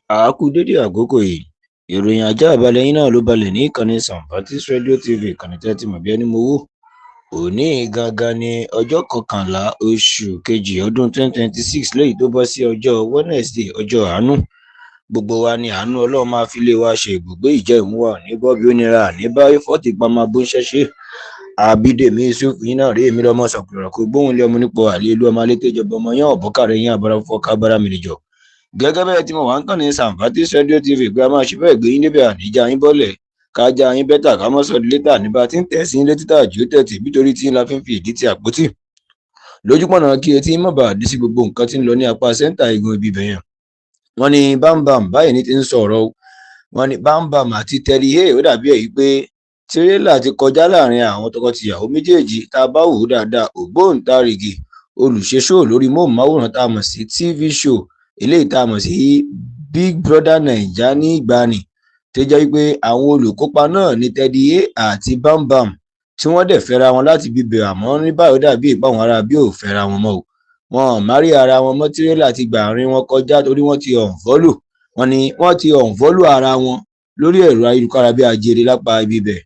A kú dédé àkókò yìí. Ìròyìn ajáàbalẹ̀ yín náà ló balẹ̀ ní ìkànnì Sambatis Radio TV, ìkànnì tẹ́ ti mọ̀ bí ẹni mowó. Òní gangan ni ọjọ́ 11 oṣù kejì ọdún 2026, léyìí tó bọ́ sí ọjọ́ Wednesday, ọjọ́ àánú. Gbogbo wa ni àánú Ọlọ́run máa fi lé wa ṣe ibùgbé ìjẹ́ ìmúwa ní bọ́bí ó nira ní báyìí fọ́ọ̀tì pamọ́ bó ń ṣẹ́ṣe. Àbídèmí Yusuf yín náà rí èmi lọ́mọ sọ̀kùrọ̀ kó gbóhùn lé ọmọ nípò àlè ìlú ọmọ alétèjọba ọmọ yán ọ̀bọ̀kàrẹ̀ yín àbára fọ́ọ̀ká bára mi nìjọ. Gẹ́gẹ́ bẹ́ẹ̀ tí mo wà ń kàn ní Sambatis Radio TV pé a máa ṣe bẹ́ẹ̀ gbé yín débẹ̀, àníjà yín bọ́lẹ̀, kájà yín bẹ́tà, ká mọ́ sọ́ọ́ létà níbà tí ń tẹ̀ sí létí tà jù tẹ̀tì nítorí tí la fi ń fi ìdí ti àpótí lójúpọ̀nà kí etí má bàa dí sí gbogbo nǹkan tí ń lọ ní apá sẹ́ńtà igun ibi ibẹ̀ yẹn. Wọ́n ní Bámbam báyìí ní ti ń sọ̀rọ̀ o. Wọ́n ní Bámbam àti Teddy A, ó dàbí èyí pé tírélà ti kọjá láàrin àwọn tọkọtìyàwó méjèèjì. Tá a bá wò ó dáadáa, ògbóǹtarìgì olùṣe show lórí móhùnmáwòrán tá a mọ̀ sí TV show eléyìí tá a mọ̀ sí Big Brother Naija ní ìgbàanì, tó jẹ́ wípé àwọn olùkópa náà ní Teddy A àti Bámbam, tí wọ́n dẹ̀ fẹ́ra wọn láti bíbẹ̀. Àmọ́ ní báyìí, ó dàbí ìpá àwọn ará bí ò fẹ́ra wọn mọ́ o, wọn ò má rí ara wọn mọ́. Tírélà ti gbà àárín wọn kọjá torí wọ́n ti unfollow. Wọ́n ní wọ́n ti unfollow ara wọn lórí ẹ̀rọ ayélujára bí ajere lápá ibi bẹ̀.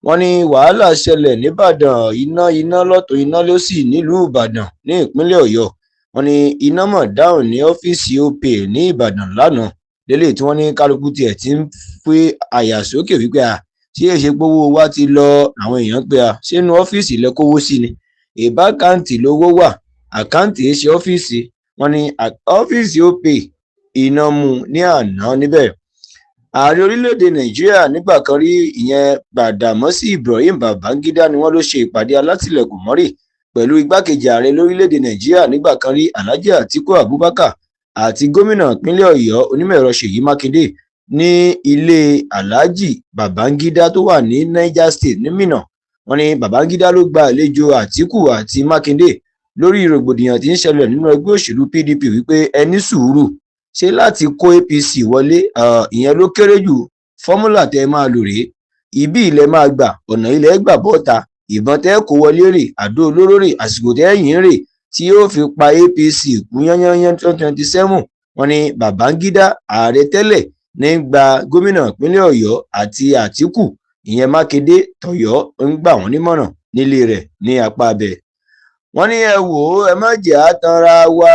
Wọ́n ní wàhálà ṣẹlẹ̀ nìbàdàn, iná iná lọ́tún, iná lósì nílùú Ìbàdàn ní ìpínlẹ̀ Ọ̀yọ́. Wọ́n ní iná mọ̀ dáhùn ní ọ́fíìsì Opay ní Ìbàdàn lánàá lélẹ̀, tí wọ́n ní kálukú tiẹ̀ ti ń pé àyà sókè wípé à ṣé èṣe pówó wa ti lọ. Àwọn èèyàn pé à sínú ọ́fíìsì lẹ kówó sí ni, ìbá account lówó wà, account ṣe ọ́fíìsì. Wọ́n ní ọ́fíìsì Opay, iná mú ní àná níbẹ̀. Ààrẹ orílẹ̀-èdè Nàìjíríà nígbà kan rí, ìyẹn Gbàdàmọ́sí Ibrahim Babangida, ni wọ́n ló ṣe ìpàdé alátìlẹ̀kùn mọ́rí pẹ̀lú igbákejì ààrẹ lórílẹ̀-èdè Nàìjíríà nígbà kan rí, Alhaji Atiku Abubakar, àti gómìnà ìpínlẹ̀ Ọ̀yọ́, onímọ̀-ẹ̀rọ Ṣèyí Mákindé, ní ilé Alhaji Babangida tó wà ní Niger State ní Minna. Wọ́n ní Babangida ló gba àlejò Àtíkù àti Mákindé lórí rògbòdìyàn tí ń ṣẹlẹ̀ nínú ẹgbẹ́ òṣèlú PDP, wípé ẹ ní sùúrù ṣé láti kó APC wọlé, ìyẹn ló kéré jù. Formula tẹ́ ẹ máa lò rèé, ibi ilẹ̀ máa gbà, ọ̀nà ilẹ̀ gbà bọ́ta, ìbọn tẹ́ kó wọlé rè, àdó olóró rè, àsìkò tẹ́ yìn rè tí yóò fi pa APC kú yányányán 2027. Wọ́n ní Babangida, ààrẹ tẹ́lẹ̀, ní gba gómìnà ìpínlẹ̀ Ọ̀yọ́ àti Àtíkù, ìyẹn Mákindé tọ̀yọ́, ń gbà wọ́n nímọ̀ràn nílé rẹ̀ ní apá abẹ. Wọ́n ní ẹ wò ó, ẹ má jẹ́ àtànra wa,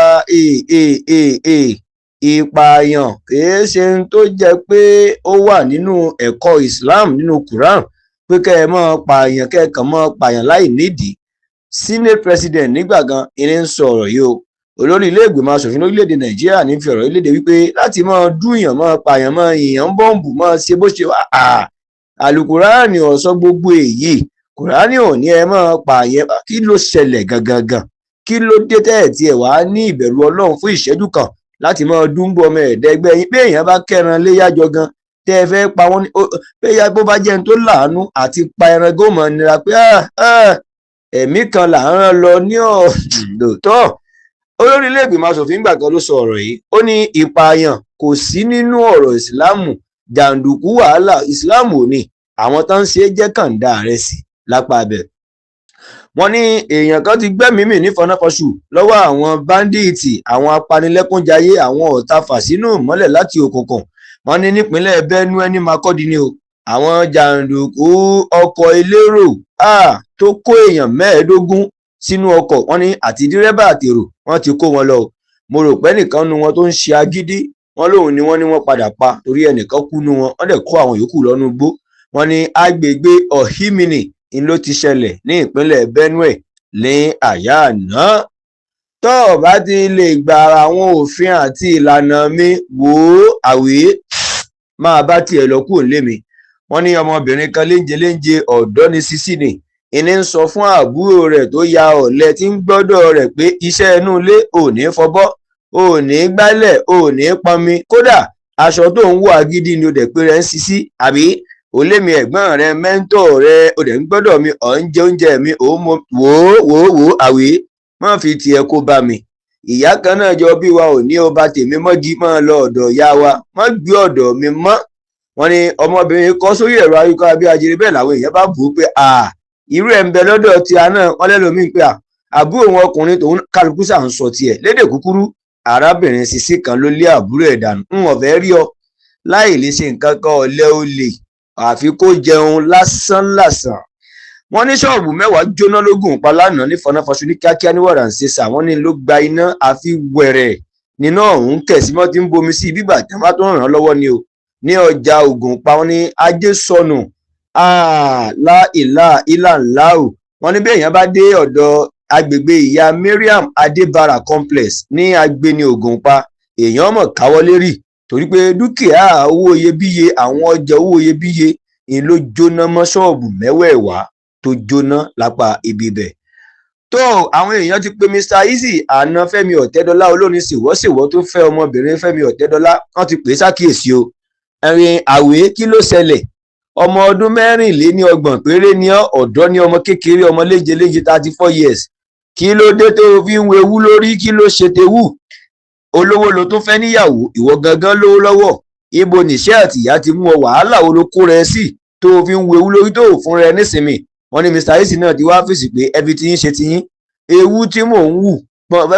ìpààyàn kìí ṣe ohun tó jẹ́ pé ó wà nínú ẹ̀kọ́ Islam, nínú Quran, pé kẹ́ ẹ máa pààyàn, kẹ́ ẹ kàn máa pààyàn láì nídìí. Senate President nígbà kan ìní ń sọ ọ̀rọ̀ yìí o. Olórí ilé ìgbìmọ̀ asòfin lórílẹ̀‐èdè Nàìjíríà ní fi ọ̀rọ̀ yìí léde wípé láti máa dúyàn, máa pààyàn, máa yìnyàn bọ́ǹbù, máa ṣe bó ṣe wà, àlùkùránì ò sọ gbogbo èyí. Kùránì ò ní ẹ máa pààyàn. Kí ló ṣẹlẹ̀ gangan? Kí ló dé tẹ́ ẹ̀ tiẹ̀ wá ní ìbẹ̀rù Ọlọ́run fún ìṣẹ́jú kan láti máa dúnbọ̀ ọmọ ẹ̀ẹ́dẹ́gbẹ́ yín? Bí èèyàn bá kẹ́ran léyàjọ gan tẹ́ ẹ fẹ́ pa wọ́n, pé bó bá jẹ́ ẹni tó láàánú àti pa ẹran gómọ̀ nira pé ẹ̀mí kan là ń rán lọ ní ọ̀dọ̀tọ̀. Olórí ilé ìgbìmọ̀ asòfin gbà kan ló sọ ọ̀rọ̀ yìí. Ó ní ìpààyàn kò sí nínú ọ̀rọ̀ Ìsìláàmù. Jàǹdùkú, wàhálà, Ìsìláàmù ò ní. Àwọn tó ń ṣe é jẹ́ kàńdà rẹ̀ sí lápá abẹ. Wọ́n ní èèyàn kan ti gbẹ́mìí mì ní fọnáfọṣù lọ́wọ́ àwọn bandits, àwọn apanilẹ́kúnjayé, àwọn ọ̀tá fàṣínù mọ́lẹ̀ láti òkùnkùn. Wọ́n ní nípínlẹ̀ Benue ní Makurdi ni o. Àwọn jàǹdùkú ọkọ̀ elérò tó kó èèyàn 15 sínú ọkọ̀, wọ́n ní àti dírẹ́bà àtèrò, wọ́n ti kó wọn lọ. Mo rò pé nìkan nu wọn tó ń ṣe agídí, wọ́n lóun ni wọ́n ní wọ́n padà pa, torí ẹnìkan kú nu wọn, wọ́n dẹ̀ kó àwọn yòókù lọ́nú igbó. Wọ́n ní agbègbè Ohimini ń ló ti ṣẹlẹ̀ ní ìpínlẹ̀ Benue ní àyà àná. Tó o bá ti lè gba àwọn òfin àti ìlànà mi, wò ó, àwé máa bá tiẹ̀ lọ kúrò nílé mi. Wọ́n ní ọmọbìnrin kan léńjẹ léńjẹ, ọ̀dọ́ ní Sisi ni, ìní ń sọ fún àbúrò rẹ̀ tó ya ọ̀lẹ tí ń gbọ́dọ̀ rẹ̀ pé iṣẹ́ inú ilé, ò ní fọbọ́, ò ní gbálẹ̀, ò ní pọnmi, kódà aṣọ tó ń wọ agídí ni. Ó dẹ̀ pé rẹ̀ ń Sisi, àbí ò lé mi, ẹ̀gbọ́n rẹ̀, mentor rẹ̀, ó dẹ̀ ń gbọ́dọ̀ mi, ọ̀ ń jẹ oúnjẹ mi, ò mọ. Wò ó, wò ó, wò ó, àwé má fi tiẹ̀ kó bá mi. Ìyá kan náà jọ bí wa ò ní ọba tèmi mọ́gi, máa lọ ọ̀dọ̀ ìyá wa, má gbé ọ̀dọ̀ mi mọ́. Wọ́n ní ọmọbìnrin kọ́ sórí ẹ̀rọ ayélujára bí ajere. Bẹ́ẹ̀ làwọn èèyàn bá bù ú pé à irú ẹ̀ ń bẹ lọ́dọ̀ tí a náà. Wọ́n lẹ́lòmíì pé à àbúrò wọn ọkùnrin tòun, kálukú sà ń sọ tiẹ̀. Lédè kúkúrú, Arábìnrin Sisi kan ló lé àbúrò ẹ̀ dànù. Ń ọ̀fẹ́ rí ọ láì lè ṣe nǹkan kan, ọ̀lẹ olè, àfi kó jẹun lásán làsàn. Wọ́n ní ṣọ́ọ̀bù 10 jóná lógún pa lánàá ní fọnáfọṣù ní kíákíá ní wàràǹṣeṣà. Wọ́n ní ló gba iná àfi wẹ̀rẹ̀ nínú ọ̀hún kẹ̀sí mọ́ ti ń bomi sí bígbà tí wọ́n bá tó ràn án lọ́wọ́ ni o. Ní ọjà Ògùnpa, wọ́n ní ajé sọnù láìlà ìlànláò. Wọ́n ní bí èèyàn bá dé ọ̀dọ̀ agbègbè ìyá Mariam Adébára complex ní Agbeni Ògùnpa, èèyàn mọ̀ káwọ́ lérí torí pé dúkìá owó iyebíye, àwọn ọjà owó iyebíye ń ló jóná mọ́ ṣọ́ọ̀bù mẹ́wẹ̀ẹ̀wá tó jóná lápá ibi bẹ̀. Tó àwọn èèyàn ti pe Mr Eazi, àna Fẹ́mi Ọ̀tẹ́dọ́lá, olórin ṣèwọ́ṣèwọ́ tó fẹ́ ọmọbìnrin Fẹ́mi Ọ̀tẹ́dọ́lá, wọ́n ti pè é sákìyèsí o. Ẹ̀rìn àwé, kí ló ṣẹlẹ̀? Ọmọ ọdún 34 péré ní, ọ̀dọ́ ní, ọmọ kékeré, ọmọ léje léje, 34 years. Kí ló dé tó fi ń wewú lórí? Kí ló ṣe tewú? Olówó ló tún fẹ́ níyàwó, ìwọ gangan lówó lọ́wọ́. Ibo nìṣẹ́ àtìyá ti mú ọ? Wàhálà wo ló kó rẹ sí tó fi ń wewú lórí tó fún rẹ nísinmi? Wọ́n ní Mr Eazi náà ti wá fèsì pé ẹbí tí yín ṣe ti yín, ewu tí mò ń wù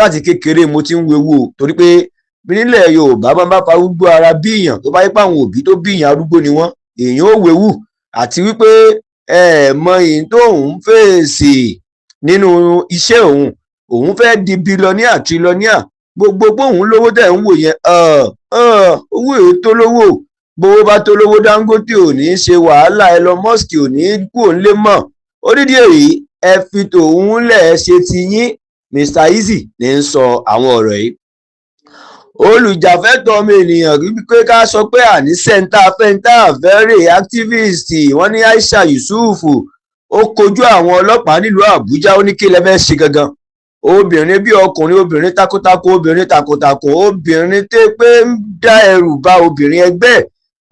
láti kékeré mo ti ń wewu o, torí pé nílẹ̀ Yorùbá máa ń bá farúgbó ara bíyàn, tó bá yẹ pé àwọn òbí tó bíyàn arúgbó ni wọ́n, èèyàn ò wewu. Àti wípé ẹ mọ èyí tó ń fèsì nínú iṣẹ́ òun, òun fẹ́ di billionaire, trillionaire. Gbogbo pé òun lówó tẹ̀ ń wò yẹn, owó èyí tó lówó, gbowó bá tó lówó, Dangote ò ní í ṣe wàhálà, Elon Musk ò ní í kú òun lé mọ̀. Onídìí èyí, ẹ fi tòun lẹ̀ ṣe ti yín. Mr Eazi ní ń sọ àwọn ọ̀rọ̀ yìí. Olùjàfẹ́tọ̀ọ́ ọmọ ènìyàn, pé ká sọ pé àní sẹ́ńtà fẹ́ńtà fẹ́rẹ̀ activist, wọ́n ní Aisha Yusuf, ó kojú àwọn ọlọ́pàá nílùú Àbújá. Ó ní kí lẹ fẹ́ ṣe gangan? Obìnrin bí ọkùnrin, obìnrin takuntakun, obìnrin takuntakun, obìnrin tẹ́ pé ń dá ẹrù bá obìnrin ẹgbẹ́.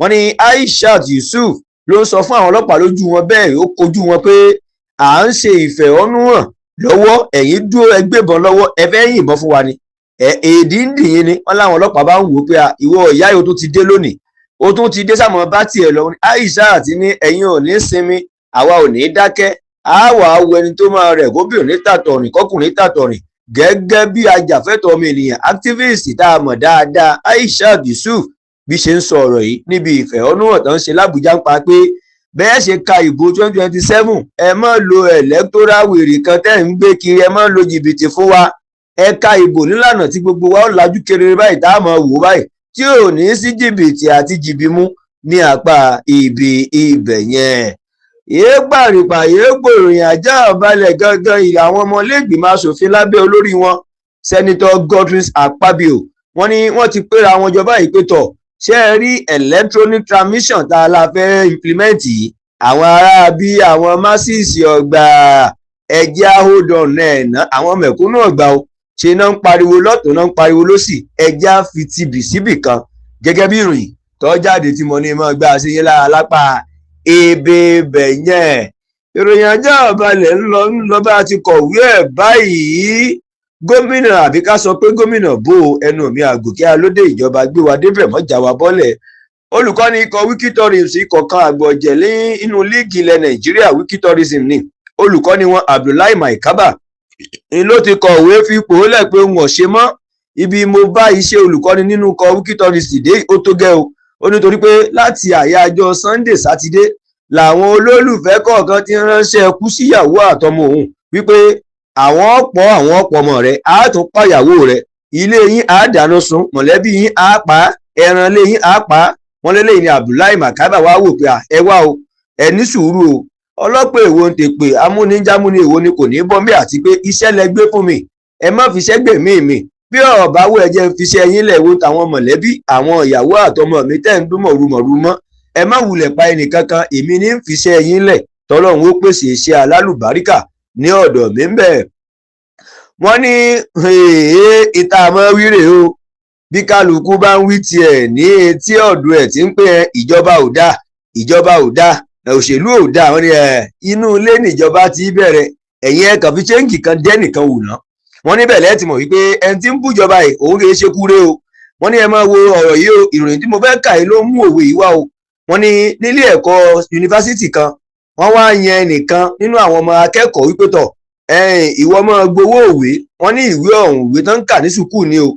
Wọ́n ní Aisha Yusuf ló ń sọ fún àwọn ọlọ́pàá lójú wọn bẹ́ẹ̀. Ó kojú wọn pé à ń ṣe ìfẹ̀hónúhàn lọ́wọ́, ẹ̀yin dúró, ẹgbẹ́bọn lọ́wọ́, ẹ fẹ́ yìnbọn fún wa ni, èdè ń dìyín ni. Wọ́n láwọn ọlọ́pàá bá ń wò ó pé ìwọ ìyá yìí, ó tún ti dé lónìí, ó tún ti dé sàmọ́ bá tiẹ̀ lọ. Aisha àti ní ẹ̀yin ò ní sinmi, àwa ò ní dákẹ́, á wà á wo ẹni tó máa rẹ̀ kóbìnrin tàtọ̀rìn, kọkùnrin tàtọ̀rìn. Gẹ́gẹ́ bí ajàfẹ́tọ̀ọ́ ọmọ ènìyàn, activist tá a mọ̀ dáadáa, Aisha Yusuf, bí ṣe ń sọ ọ̀rọ̀ yìí níbi ìfẹ̀hónúhàn tó ń ṣe l'Ábùjá ń pa pé bẹ́ẹ̀ ṣe ka ìbò 2027, ẹ má lo electoral wèrè kan tẹ́ ń gbé kiri, ẹ má lo jìbìtì fún wa, ẹ ka ìbò nílànà tí gbogbo wa ó lajú kedere báyìí, tá a mọ̀ wò báyìí, tí ò ní sí jìbìtì àti jìbìmú ní apá ibi ibẹ̀ yẹn. Yéé pàrìpà yéé gbòòròyìn ajá balẹ̀ gangan. Ìlà àwọn ọmọlẹ́gbìmọ̀ asòfin lábẹ́ olórí wọn, Senator Godwin Akpabio, wọ́n ní wọ́n ti péra wọn jọ báyìí pé tọ̀, ṣé ẹ rí electronic transmission tá a la fẹ́ implement yìí, àwọn ará bí àwọn masses ọgbà ẹjẹ́ hold on ẹ̀ ná, àwọn mẹ̀kúnnù ọgbà o, ṣe náà ń pariwo lọ́tún, náà ń pariwo lọ́sì, ẹjẹ́ á fi tibì síbì kan. Gẹ́gẹ́ bí ìròyìn tó jáde tí mo ní mọ́ gbà sí yín lára lápá ebè yẹn, ìròyìn ajá balẹ̀ ń lọ ń lọ bá a ti kọ̀wé ẹ̀ báyìí. Gómìnà, àbí ká sọ pé gómìnà bó ẹnu mi àgòkè alóde, ìjọba gbé wa débẹ̀ mọ́jà wa bọ́lẹ̀. Olùkọ́ni ikọ̀ Wikki Tourists, ikọ̀ kan àgbọ̀jẹ̀ ní inú líìgì ilẹ̀ Nàìjíríà, Wikki Tourism ni olùkọ́ni wọn, Abdullahi Maikaba ni ló ti kọ̀wé fipò lẹ̀ pé òun ò ṣe mọ́. Ibi mo bá iṣẹ́ olùkọ́ni nínú ikọ̀ Wikki Tourists dé, ó tó gẹ́ o. Ó nítorí pé láti àyájọ́ Sunday Sátidé làwọn olólùfẹ́ kọ̀ọ̀kan ti ránṣẹ́ kú síyàwó àtọmọ òun wípé àwọn ọ̀pọ̀ àwọn ọ̀pọ̀ ọmọ rẹ̀ á tún pàyàwó rẹ̀, ilé yín á dáná sun, mọ̀lẹ́bí yín á pa, ẹran ilé yín á pa. Wọ́n lélẹ́yìn ni Abdullahi Maikaba wá wò pé ẹ wá o, ẹ ní sùúrù o, ọlọ́pàá èwo ń tèpè amúnijámúni, èwo ni kò ní bọ́m̀bẹ́, àti pé iṣẹ́ lẹ gbé fún mi, ẹ má fi iṣẹ́ gbèmí mi. Bí ọ̀bá wo, ẹ jẹ́ ń fiṣẹ́ yín lẹ̀ wo tàwọn mọ̀lẹ́bí, àwọn ìyàwó àtọmọ mi tẹ́ ń dún mọ̀rúmọ̀rú mọ́. Ẹ má wulẹ̀ pa ẹnìkankan, èmi ní ń fiṣẹ́ yín lẹ̀, tọ́lọ́run ó pèsè iṣẹ́ alálùbáríkà ní ọ̀dọ̀ mi ń bẹ̀. Wọ́n ní ìta àmọ́ wíìrè o, bí kálukú bá ń wí tiẹ̀ ní etí ọ̀dọ̀ ẹ̀ tí ń pè é, ìjọba ò dáa, ìjọba ò dáa, òṣèlú ò dáa. Wọ́n ní inú ilé níjọba ti bẹ̀rẹ̀. Ẹ̀yin ẹ̀ kàn fi change kan dẹ́ nìkan wò ná. Wọ́n níbẹ̀ lẹ́ẹ̀tì mọ̀ wípé ẹni tí ń bújọba yìí, òun kì í ṣe kúrẹ́ o. Wọ́n ní ẹ máa wo ọ̀rọ̀ yìí o, ìròyìn tí mo fẹ́ kà yìí ló mú òwe yìí wá o. Wọ́n ní nílé ẹ̀kọ́ yunifásítì kan, wọ́n wá yan ẹnìkan nínú àwọn ọmọ akẹ́kọ̀ọ́ wípé tọ̀, ìwọ máa gbowó òwe. Wọ́n ní ìwé ọ̀hún, ìwé tó ń kà ní sùkúù ni o.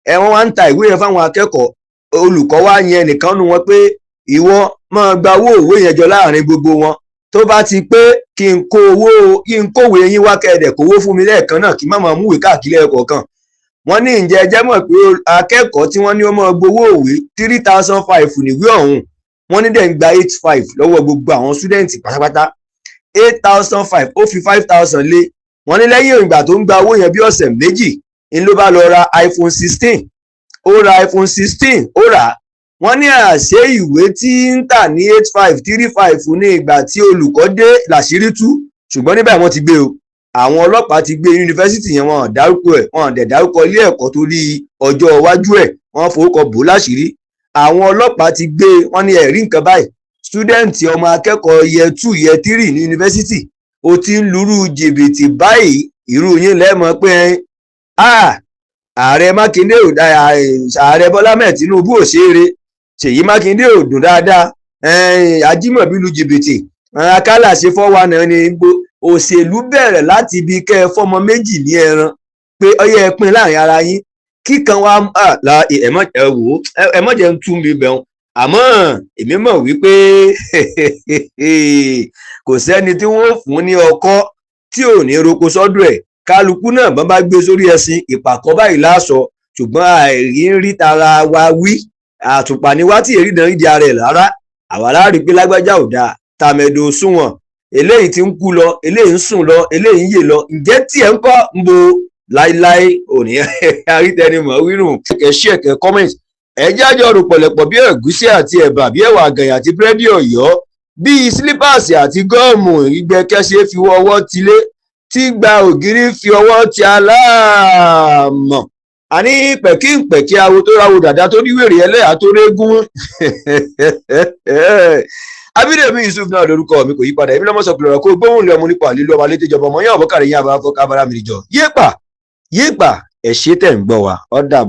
Ẹ wọ́n wá ń ta ìwé yẹn fáwọn akẹ́kọ̀ọ́. Olùkọ́ wá yẹn nìkan nu wọn pé ìwọ máa gba owó ìwé yẹn jọ láàrin gbogbo wọn, tó bá ti pé kí n kó owó, kí n kówé yín wá, kẹ́ẹ̀dẹ̀ kówó fún mi lẹ́ẹ̀kan náà, kí má máa múwèé káàkiri ẹ̀kọ̀ọ̀kan. Wọ́n ní ǹjẹ́ ẹ jẹ́ mọ̀ pé akẹ́kọ̀ọ́ tí wọ́n ní ó máa gbowó òwe, 3,500 níwé ọ̀hún, wọ́n ní dẹ̀ ń gba 8,500 lọ́wọ́ gbogbo àwọn student pátápátá. 8,500, ó fi 5,000 lé. Wọ́n ní lẹ́yìn ìgbà tó ń gba owó yẹn bí ọ̀sẹ̀ 2 ń ló bá lọ ra iPhone 16. Ó ra iPhone 16, ó rà á. Wọ́n ní àṣé ìwé tí ń tà ní 8,500, 3,500 ní ìgbà tí olùkọ́ dé làṣírí tú. Ṣùgbọ́n níbẹ̀ wọ́n ti gbé o, àwọn ọlọ́pàá ti gbé yunifásitì yẹn. Wọn ò dárúkọ ẹ̀, wọn ò dẹ̀ dárúkọ ilé ẹ̀kọ́ torí ọjọ́ iwájú ẹ̀, wọ́n forúkọ bò ó láṣìírí. Àwọn ọlọ́pàá ti gbé. Wọ́n ní ẹ̀rí nǹkan báyìí, student, ọmọ akẹ́kọ̀ọ́ year 2, year 3 ní yunifásitì, ó ti ń lurú jìbìtì báyìí. Irú yín lẹ́mọ̀ pé ààrẹ Mákindé ò, ààrẹ Bọ́lá Ahmed Tinubu ò ṣeré, Ṣèyí Mákindé ò dùn dáadáa, Ajímọ̀bí lu jìbìtì, Akálà ṣe fọ́wọ́ náà ní òṣèlú bẹ̀rẹ̀ láti ibi kẹ́ ẹ fọ́mọ méjì ní ẹran pé ọyẹ ẹ pín láàrin ara yín kíkan wá. Ẹ wò ó, ẹ mọ̀ jẹ́ ń tún mi bẹ̀rùn, àmọ́ èmi mọ̀ wípé kò sẹ́ni tí wọ́n fún ní ọkọ́ tí ò ní roko sọ́dọ̀ ẹ̀. Kálukú náà bọ́n bá gbé sórí ẹṣin ìpàkọ́ báyìí láṣọ, ṣùgbọ́n àìrí ń rí tara wa wí. Àtùpà ni wá tí èrí náà ń di ara ẹ̀ rárá. Àwa láàrí pé lágbájá ò dáa, tàmẹ̀dò sunwọ̀n, eléyìí ti ń kú lọ, eléyìí ń sùn lọ, eléyìí ń yè lọ. Ǹjẹ́ tí ẹ̀ ń kọ́ ń bo láíláí òní àrítẹnimọ̀ wírùn. Kẹ̀ share, kẹ̀ comment. Ẹ jájọ rò pọ̀lẹ̀pọ̀ bí ẹ̀gúsí àti ẹ̀bà, bí ẹ̀wà àgànyìn àti búrẹ́dì Ọ̀yọ́, bíi slippers àti gum. Ìgbẹ́kẹ̀ṣe fi ọwọ́ tilé tí gba ògiri, fi ọwọ́ ti aláàmọ̀. Àní pẹ̀kínpẹ̀kí awo tó ráwo dàda tó ní wèrè ẹlẹ́yà tó régún. Abídèmí Yusuf náà lórúkọ mi, kò yí padà. Èmi lọ́mọ sọ pé ọ̀rọ̀ kó gbóhùn lé ọmọ nípa lílo ọmọ létí ìjọba ọmọ yẹn ọ̀bọ̀kàrẹ̀ yín àbá fọ́ká bára mi jọ. Yéèpà yéèpà, ẹ̀ ṣe tẹ̀ ń gbọ́ wa, ọ̀dà.